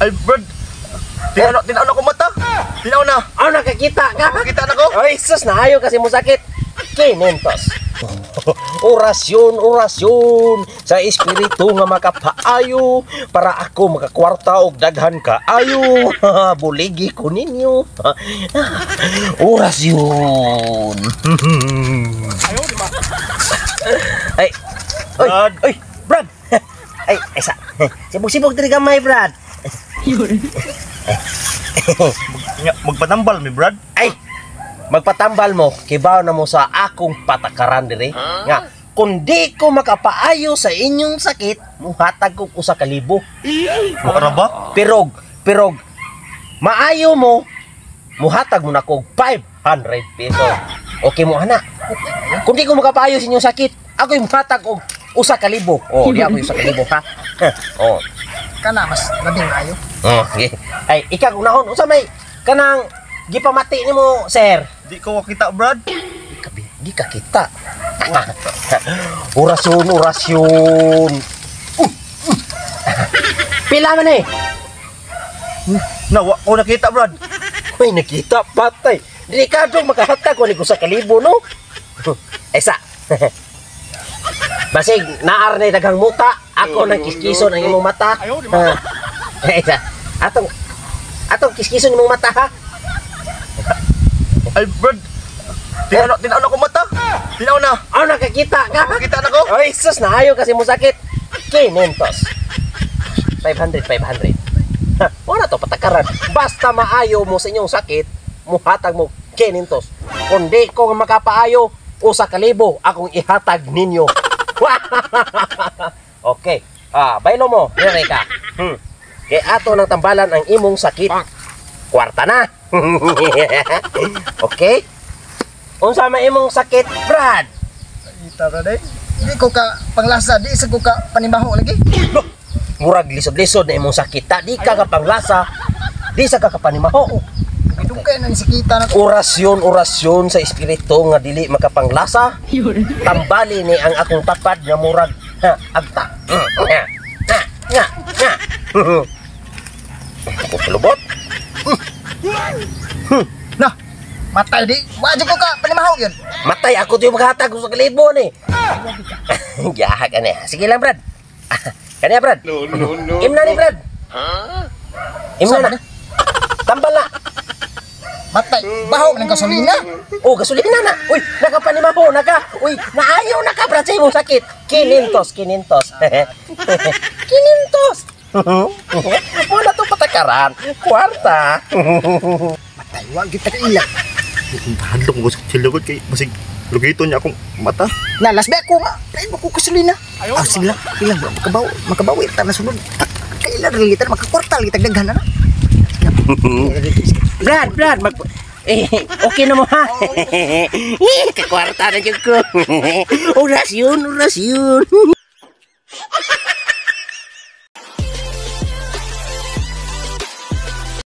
Ay, Brad. Tinaw tinaw na ko mata. Tinaw na. Ah, nakakita ka? Nakakita na ko. Ay, sus, naayo kasi mo sakit. 500. Orasyon, orasyon sa espiritu nga makapaayo para ako makakwarta og daghan kaayo. Buligi ko ninyo. Orasyon. Ay, oy, Brad. oy, Brad. Ay, ay sa. Sibog-sibog diri gamay, Brad. Nya, magpatambal mi, Brad. Ay, magpatambal mo, kibaw na mo sa akong patakaran dire. Nga, kung di ko makapaayo sa inyong sakit, muhatag ko 1,000. Mura ba? Pirog, pirog, maayo mo, muhatag mo na kog 500 peso. Okay mo, ana. Kung di ko makapaayo sa inyong sakit, ako'y muhatag og 1,000. Oh, di ako 1,000, ha? Oh. Kana mas labing maayo. Oh, okay. Ay, ikaw kung nahon, unsa may kanang gipamati nimo, sir? Di ko makita, Brad. Di ka kita. Orasyon, orasyon. Pila man eh? Na, wa ko nakita, Brad. Uy, nakita, patay. Delikado, makahatag ko ni ko sa kalibo, no? Esa. Basig, naar na daghang muta. Ako nang kiskison ang imong mata. Esa. Atong kiskison imong mata, ha? Ay, Brad. Tinaw tinaw na ko mata. Tinaw na. Ah, nakakita ka? Nakakita na ko. Ay, sus, naayo kasi mo sakit. 500. 500, 500. Ha, wala to patakaran. Basta maayo mo sa inyong sakit, muhatag mo 500. Kung di ko makapaayo, 1,000 akong ihatag ninyo. Okay. Ah, baylo mo, dire ka. Kay ato nang tambalan ang imong sakit. Kwarta na. Okay? Unsa man imong sakit, Brad? Ita brad eh. Di ko ka panglasa, di sa ko ka panimaho lagi. Loh, murag lisod-lisod na imong sakit. Ta, di ka kapanglasa, di sa ka kapanimaho. Dugay na ni sakita na ko. Orasyon, orasyon sa espiritu nga dili makapanglasa. Tambali ni ang akong tapad nga murag ha, agta. Nga, nga, nga, nga. Ako palubot. Na. Matay di. Wa jud ko ka panimaho yun. Matay ako di makahatag sa kalibo ni. Yaha ka niya. Sige lang, Brad. Ah, kaniya, Brad. No, no, no. Imna ni, Brad. Imna Sama na. Tambal na. Matay. Baho ng gasolina. Oh, gasolina na. Uy, nakapanimaho na ka. Uy, naayaw na ka, Brad, sa imong sakit. 500, 500. 500. Wala to patakaran. Kwarta. Matay wa kita ka ila. Hadlok ko sa kutsilyo kay basig lugito niya akong mata. Na las ba ko nga. Ay mo ko gasolina. Ah, sige lang. Sige lang makabaw, makabawi ta na sunod. Kaila rin kita makakwartal kita daghan na. Brad, Brad, mag... Eh, okay na mo ha? Eh, kakwarta na jud ko. Orasyon, orasyon.